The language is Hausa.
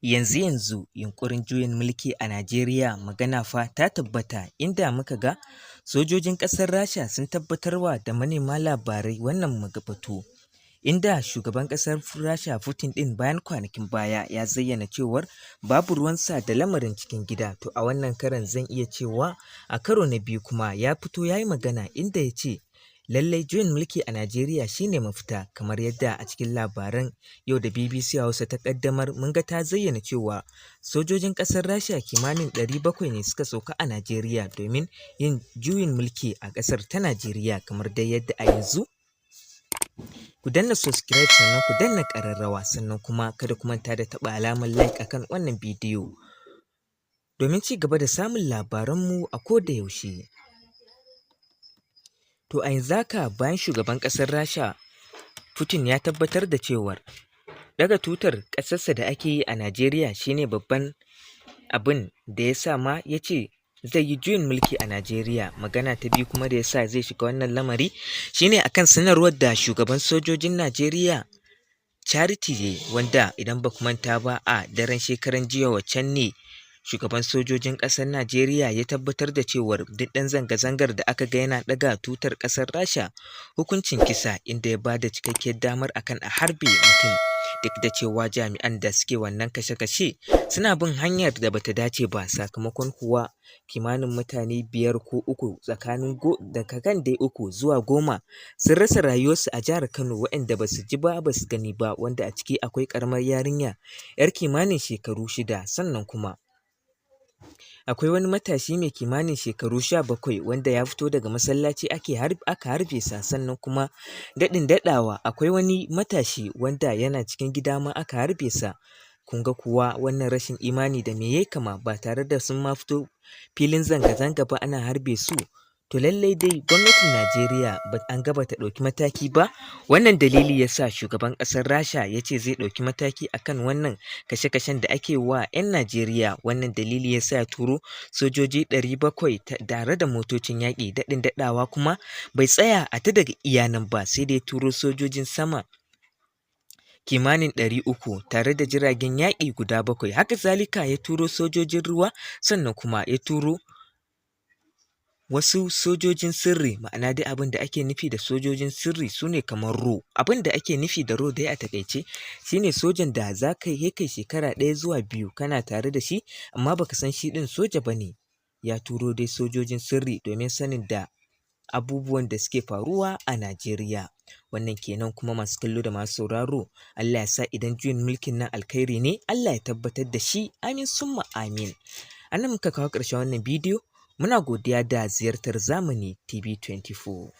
Yanzu-yanzu yunƙurin juyin mulki a Najeriya magana fa ta tabbata, inda muka ga sojojin ƙasar Rasha sun tabbatarwa da manema labarai wannan batu. Inda shugaban ƙasar Rasha Putin ɗin bayan kwanakin baya ya zayyana cewar babu ruwansa da lamarin cikin gida. To a wannan karon zan iya cewa a karo na biyu kuma ya fito ya yi magana, inda ya ce lallai juyin mulki a Najeriya shine mafita. Kamar yadda a cikin labaran yau da BBC Hausa ta ƙaddamar, mun ga ta zayyana cewa sojojin ƙasar Rasha kimanin 700 ne suka sauka a Najeriya domin yin juyin mulki a ƙasar ta Najeriya. Kamar dai yadda a yanzu, ku danna subscribe, sannan ku danna ƙararrawa, sannan kuma kada ku manta da taɓa alamar like akan wannan bidiyo domin ci gaba da samun labaranmu a koda yaushe. To a yanzu haka, bayan shugaban ƙasar Rasha Putin ya tabbatar da cewar ɗaga tutar ƙasarsa da ake yi a Najeriya shine babban abin da ya sa ma ya ce zai yi juyin mulki a Najeriya. Magana ta biyu kuma da ya sa zai shiga wannan lamari shine akan sanarwar da shugaban sojojin Najeriya Charity ya yi, wanda idan ba ku manta ba, a daren shekaran jiya waccan ne shugaban sojojin ƙasar Najeriya ya tabbatar da cewar duk ɗan zanga-zangar da aka ga yana ɗaga tutar ƙasar Rasha, hukuncin kisa, inda ya ba da cikakkiyar damar akan a harbe mutum, duk da cewa jami'an da suke wannan kashe-kashe suna bin hanyar da bata dace ba. Sakamakon kuwa kimanin mutane biyar ko uku, tsakanin daga kan dai 3 zuwa 10, sun rasa rayuwarsu a jihar Kano, waɗanda ba su ji ba ba su gani ba, wanda a ciki akwai ƙaramar yarinya 'yar kimanin shekaru 6. Sannan kuma akwai wani matashi mai kimanin shekaru 17 wanda ya fito daga masallaci aka harbe sa. Sannan kuma daɗin daɗawa, akwai wani matashi wanda yana cikin gida ma aka harbe sa. Kun ga kuwa wannan rashin imani da me yayi kama? Ba tare da sun ma fito filin zanga-zanga ba ana harbe su. To lallai dai gwamnatin Najeriya an ga bata ɗauki mataki ba. Wannan dalili ya sa shugaban ƙasar Rasha ya ce zai ɗauki mataki akan wannan kashe-kashen da ake wa 'yan Najeriya. Wannan dalili ya sa ya turo sojoji 700 tare da motocin yaƙi. Daɗin daɗawa kuma, bai tsaya a ta daga iya nan ba, sai da ya turo sojojin sama kimanin 300 tare da jiragen yaƙi guda bakwai. Haka zalika ya turo sojojin ruwa, sannan kuma ya turo wasu sojojin sirri. Ma'ana dai, abin da ake nufi da sojojin sirri su ne kamar RO. Abin da ake nufi da RO dai a taƙaice shine sojan da za ka yi kai shekara 1 zuwa 2 kana tare da shi, amma baka san shi ɗin soja ba ne. Ya turo dai sojojin sirri domin sanin da abubuwan da suke faruwa a Najeriya. Wannan kenan. Kuma masu kallo da masu sauraro, Allah ya sa idan juyin mulkin nan alkhairi ne, Allah ya tabbatar da shi, amin summa amin. A nan muka kawo ƙarshen wannan bidiyo. Muna godiya da ziyartar Zamani TV 24.